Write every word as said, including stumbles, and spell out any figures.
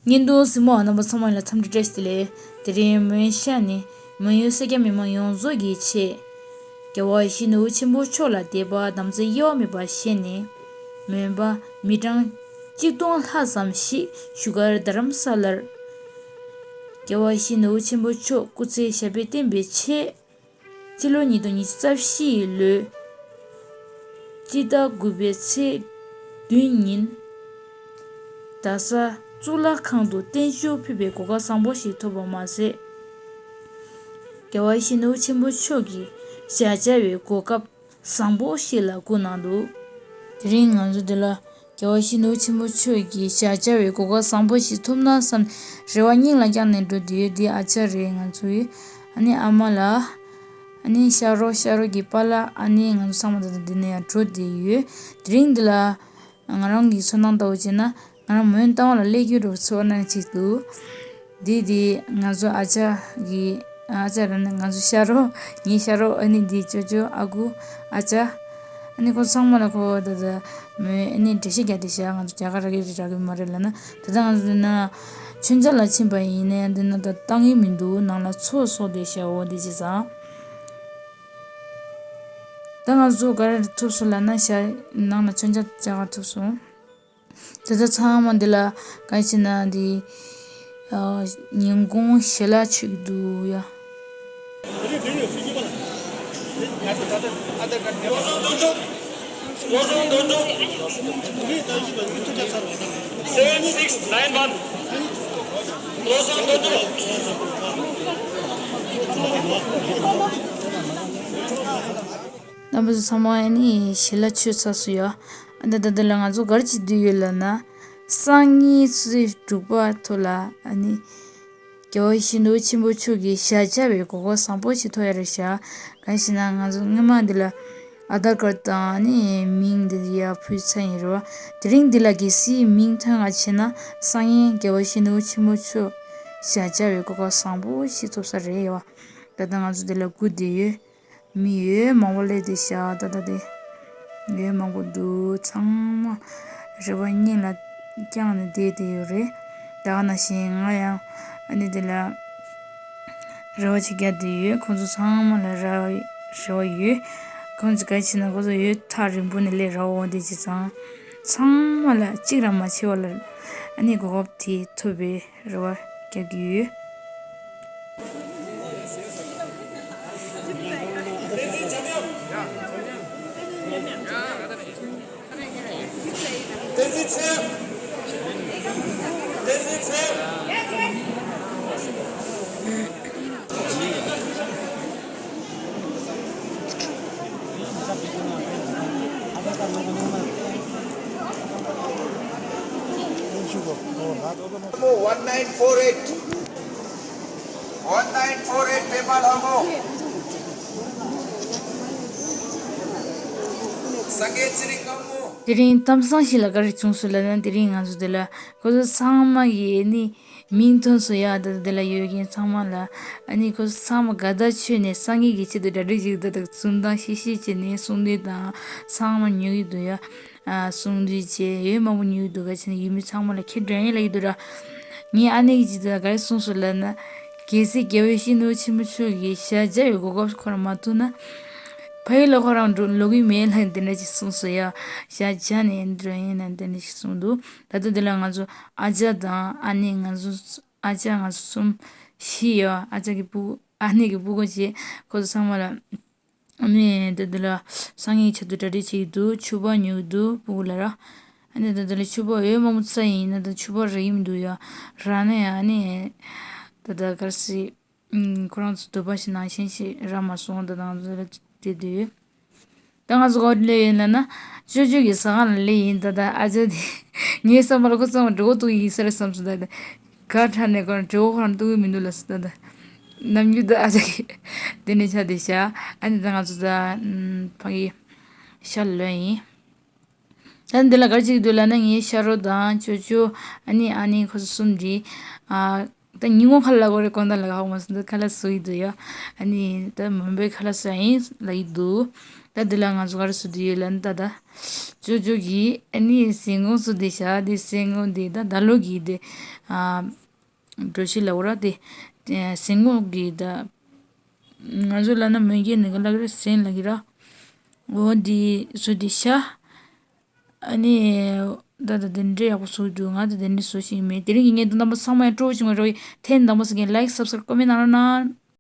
བརྙན་ཐུང་གཟིགས་མོ་བ་རྣམ་པ་ཚང་མ་ལ་འཚམས་འདྲི་བཀྲ་ཤིས་བདེ་ལེགས། དེ་རིང་མོན་ཤ་ནས་མོན་ཡུལ་སེར་སྐྱ་མི་མང་ཡོངས་རྫོགས་ཀྱི་ཆེད། རྒྱལ་བ་ཡིད་བཞིན་ནོར་བུ་ཆེན་པོ་མཆོག་ལ་དད་པ་དམ་ཚིག་གཡོ་བ་མེད་པར་བཞེས་ནས། མོན་པ་མི་གྲངས་གཅིག་སྟོང་ལྷག་ཙམ་ཞིག་བཞུགས་སྒར་རྡ་རམ་ས་ལར། རྒྱལ་བ་ཡིད་བཞིན་ནོར་བུ་ཆེན་པོ་མཆོག་སྐུ་ཚེ་ཞབས་པད་བརྟན་པའི་ཆེད། སྤྱི་ལོ་ཉིས་སྟོང་ཉི་ཤུ་རྩ་བཞི་ཡི་ལོའི་སྤྱི་ཟླ་དགུ་པའི་ཚེས་བདུན་ཉིན། རྡ་ས་གཙུག་ལག་ཁང་དུ་བརྟན་བཞུགས་ཕུལ་བའི་གོ་སྐབས་བཟང་པོ་ཞིག་ཐོབ་པ་མ་ཟད། རྒྱལ་བ་ཡིད་བཞིན་ནོར་བུ་ཆེན་པོ་མཆོག་གི་ཞལ་མཇལ་བའི་གོ་སྐབས་བཟང་པོ་ཞིག་ལ་བསྒུགས་གནང་འདུག་དེ་རིང་ང་ཚོ་འདི་ལ། རྒྱལ་བ་ཡིད་བཞིན་ནོར་བུ་ཆེན་པོ་མཆོག་གི་ཞལ་མཇལ་བའི་གོ་སྐབས་བཟང་པོ་ཞིག་ཐོབ་ན་བསམ། རེ་བ་སྙིང་ལ་བཅངས་ནས་འགྲོ་བསྡད་ཡོད། འདི་ཨ་ཅག་རེད། ང་ཚོའི་ཨ་ནི་ཨ་མ་ལགས། ཨ་ནི་ཤ་རོ། ཤ་རོ་གི་པཱ་ལགས། ཨ་ནི་ང་ཚོ་ཚང་མ་ད་ལྟ་འདི་ནས་ཡང་འགྲོ་བསྡད་ཡོད། དེ་རིང་འདི་ལ་ང་རང་གི་ཚོར་སྣང་ལྟ་བུ་བྱས་ན། ང་རང་མོན་རྟ་དབང་ལ་སླེབས་རྒྱུ་འདྲ་བོ་ཚོར་སྣང་ཅིག་འདུག་འདི་དེ་ང་ཚོ་ཨ་ཅག་གི། ཨ་ཅག་ར་ནི་ང་ཚོ་ཤ་རོ། ངའི་ཤ་རོ། ཨ་ནི་འདི་ཅོ་ཅོ། ཨ་ཁུ། ཨ་ཅག་ཨ་ནི་ཁོ་ཚང་མ་ལ་ཁོ་ད་ལྟ་མོས་ཨ་ནི་འགྲེལ་བཤད་རྒྱག་བསྡད་ཤག་ང་ཚོ་རྒྱ་གར་རག་གི་རེད་རག་གི་མ་རེད་ལབ་ན། ད་ལྟ་ང་ཚོ་འདི་ན་མཆོད་མཇལ་ལ་ཕྱིན་པ་ཡིན་ནའི་འདི་ན་ད་བཏང་གི་མི་འདུག་ནང་ལ་ཚོགས་གསོག་བསྡད་ཤག་འོ་འདི་བྱས་ཙང་། ད་ང་ཚོ་ག་རེ་ཐུབ་སོང་ལབ་ན། ཤ། ནང་ལ་མཆོད་མཇལ་རྒྱག་ག་ཐུབ་སོང་། དེ་ཚོ་ཚང་མ་འདི་ལ་ག་ཅི་ན་འདི། ཨ། ཉིན་གུང་ཞལ་ལག་མཆོད་ཀྱི་འདུག་ཡ། Seven six nine one. རྣམ་པ་ཚོ་ཚང་མ་ཨ་ནི་ཞལ་ལག་མཆོད་ཚར་སོང་ཡ། ཨ་ད་ད་ལྟ་ལ་ང་ཚོ་ག་རེ་བྱེད་དུས་ཡོད་ལབ་ན། སང་ཉིན་ཆུ་ཚོད་དྲུག་པ་ཐོག་ལ་ཨ་ནི། རྒྱལ་བ་ཡིད་བཞིན་ནོར་བུ་ཆེན་པོ་མཆོག་གི་ཞལ་མཇལ་བའི་གོ་སྐབས་བཟང་པོ་ཞིག་ཐོབ་ཡ་རེད་ཤག་གང་ཞེ་ན་ང་ཚོ་སྔོན་མ་འདི་ལ་ཨ་དྷར་ཀར་དང་ཨ་ནི་མིང་འདི་ཡར་ཕུལ་ཚར་ཡིན་རེད་བ། དེ་རིང་འདི་ལ་གལ་སྲིད་མིང་ཐོན་ག་བྱས་ན་སང་ཉིན་རྒྱལ་བ་ཡིད་བཞིན་ནོར་བུ་ཆེན་པོ་མཆོག་ཞལ་མཇལ་བའི་གོ་སྐབས་བཟང་པོ་ཞིག་ཐོབ་ས་རེད་ཡ་བ། ད་ལྟ་ང་ཚོ་འདི་ལ་སྒུག་བསྡད་ཡོད། མི་ཡོད་མང་པོ་སླེབས་བསྡད་ཤག་ད་ལྟ་དེ། ཡོད་མང་པོ་འདུག་ཚང་མ་རེ་བ་སྙིང་ལ་བཅངས་ནས་བསྡད་བསྡད་ཡོད་རེད། ད་ག་ནང་བཞིན་ང་ཡང་ཨ་ནི་དེ་ལ་རེ་བ་ཅིག་རྒྱག་བསྡད་ཡོད། ཁོང་ཚོ་ཚང་མ་ལ་རེ་བ་རེ་བ་ཡོད། ཁོང་ཚོ་ག་ཅི་ན་ཁོང་ཚོ་ཡོད་ཐག་རིང་པོ་ནས་སླེབས་རེ་བ་འོང་བསྡད་ཅིག་ཙང་། ཚང་མ་ལ་གཅིག་རང་མ་ཆད་པ་ལ་ཨ་ནི་གོ་སྐབས་དེ་ཐོབ་པའི་རེ་བ་རྒྱག་གི་ཡོད། One nine four eight. One nine four eight PayPal ཧ་གོ། སངས་རྒྱས་ཚེ་རིང་དཀར་མོ། དེ་རིང་གཏམ་བཟང་ཞིག་ལ་ག་རེ་བྱུང་སོང་ལབ་ན། དེ་རིང་ང་ཚོ་དེ་ལ་ཁོ་ཚོ་ཚང་མ་གི་ཨ་ནི་མིང་ཐོན་སོང་ཡ། ད་དེ་ལ་ཡོད་མཁན་ཚང་མ་ལ་ཨ་ནི་ཁོ་ཚོ་ཚང་མ་དགའ་ཐག་ཆོད་ནས་སངས་རྒྱས་ཀྱི་ཆེད་དུ་གྲ་སྒྲིག་ཅིག་ད་ད་འཛུམ་མདངས་ཤིག་ཤིག་བྱས་ནས་གསུང་དོན་དང་ཚང་མ་ཉོ་གི་འདུག་ཡ། ཨ། གསུང་དུས་བྱས་ཡོད་མང་པོ་ཉོས་འདུག་ག་བྱས་ན་ཡུལ་མི་ཚང་མ་ལ་ཁྱེད་འགྲོ་ཡིན་ལབ་ཀྱི་འདུག་ར། ངའི་ཨ་ནེ་གིས་ཇི་ལྟར་ག་རེ་གསུངས་སོང་ལབ་ན། གལ་སྲིད་རྒྱལ་བ་ཡིད་བཞིན་ནོར་བུ་ཆེན་པོ་མཆོག་གི་ཞལ་མཇལ་བའི་གོ་སྐབས་ཁོ་རང་མ་ཐོབ་ན། ཕ་ཡུལ་ལ་ཁོ་རང་འགྲོ་ལོག་གི་མེད་ལབ་དེ་འདྲ་ཅིག་གསུངས་སོང་ཡ། ཞལ་མཇལ་ནས་འགྲོ་ཡིན་ལབ་དེ་འདྲ་ཅིག་གསུངས་འདུག་ད་ལྟ་འདི་ལ་ང་ཚོ་ཨ་ཅག་དང་ཨ་ནེ་ང་ཚོ་ཨ་ཅག་ང་ཚོ་གསུམ་བཞི་ཡོད། ཨ་ཅག་གི་སྤུ་གུ། ཨ་ནེ་གི་སྤུ་གུ་བཅས་ཁོ་ཚོ་ཚང་མ་ལ། ཨ་ནི་དེ་འདི་ལ་སང་ཉིན་ཆེད་དུ་གྲ་སྒྲིག་བྱེད་ཀྱི་འདུག་ཕྱུ་པ་ཉོ་གི་འདུག་སྤུ་གུ་ལ་ར། ཨ་ནི་དེ་འདི་ལ་ཕྱུ་པ་འོས་མང་པོ་བཙལ་ཡིན་ན་ད་ཕྱུ་པ་རག་གི་མི་འདུག་ཡ། རག་ན་ཡང་ཨ་ནི་ད་ད་ག་རེ་ཟེར། ཨུམ། ཁོ་རང་ཚོ་འདོད་པ་ཞིག་ནང་བཞིན་ཞིག་རག་མ་སོང་། ད་ད་ང་ཚོ་ལ་དེ་འདུག་ད་ང་ཚོ་ག་པར་སླེབས་ཡིན་ལབ་ན། ཅོ་ཅོ་གི་ཟ་ཁང་ལ་སླེབས་ཡིན། ད་ད་ཨ་ཅག་དེ་ངའི་བསམ་པ་ལ་ཁོ་ཚང་མ་འགྲོ་གི་འདུག་ཡིན་ས་རེད་བསམ་སོང་། ད་ད། གར་ཁྲ་ནས་ཁོ་རང་བྲེ་བོ་ཁོ་རང་གཏུག་གི་མི་འདུག་ལབ་སོང་། ད་ད་ནམ་རྒྱུན་ད་ཨ་ཅག་གིས་དེ་ནས་ཆ་དེ་བཞག་ཨ་ནི་ད་ང་ཚོ་ད་ཕ་གི་ཤར་ལོན་ཡིན། ད་འདི་ལ་ག་རེ་བྱེད་ཀྱི་འདུག་ལབ་ན། ངའི་ཤ་རོ་དང་ཅོ་ཅོ། ཨ་ནི་ཨ་ནེ་ཁོ་ཚོ་གསུམ་འདི། ཨ། ད་ཉིན་གུང་ཁ་ལག་གོ་རེ་དགོང་དག་ལ་ཧ་གོ་མ་སོང་། ད་ཁ་ལག་བཟོ་ཡི་འདུག་ཡ། ཨ་ནི་ད་མོན་པའི་ཁ་ལག་བཟོ་ཡིན་ལབ་ཡི་འདུག་ད་འདི་ལ་ང་ཚོ་ག་རེ་བཟོ་འདི་ཡོད་ལབ་ན། ད་ད་ཅོ་ཅོ་གིས་ཨ་ནི་ཟན་སྔོ་བཟོ་འདི་བཞག་འདི་ཟན་སྔོ་འདི་ད་ད་ལོ་གི་འདི་ཨ་འགྲོ་ཤི་ལ་འོ་ར་འདི་ཟན་སྔོ་གི་ད་ང་ཚོ་ལ་ན་མོན་གྱི་ནི་ག་ལ་གི་ར་ཟན་ལ་གི་ར། འོ་འདི་བཟོ་འདི་བཞག་ཨ་ནི་ད་ད་དེ་འདྲའི་ཡག་པོ་བཟོ་འདུག་ང་ད་དེ་འདྲའི་བཟོ་ཤེས་མེད། དེ་རིང་གི་ངའི་འདི་རྣམ་པ་ཚང་མ་ཡང་སྤྲོ་བོ་བྱུང་བ་རོ། ཐེངས་དང་པོ་ཟེར་མཁན་like subscribe comment གནང་རོགས་གནང་།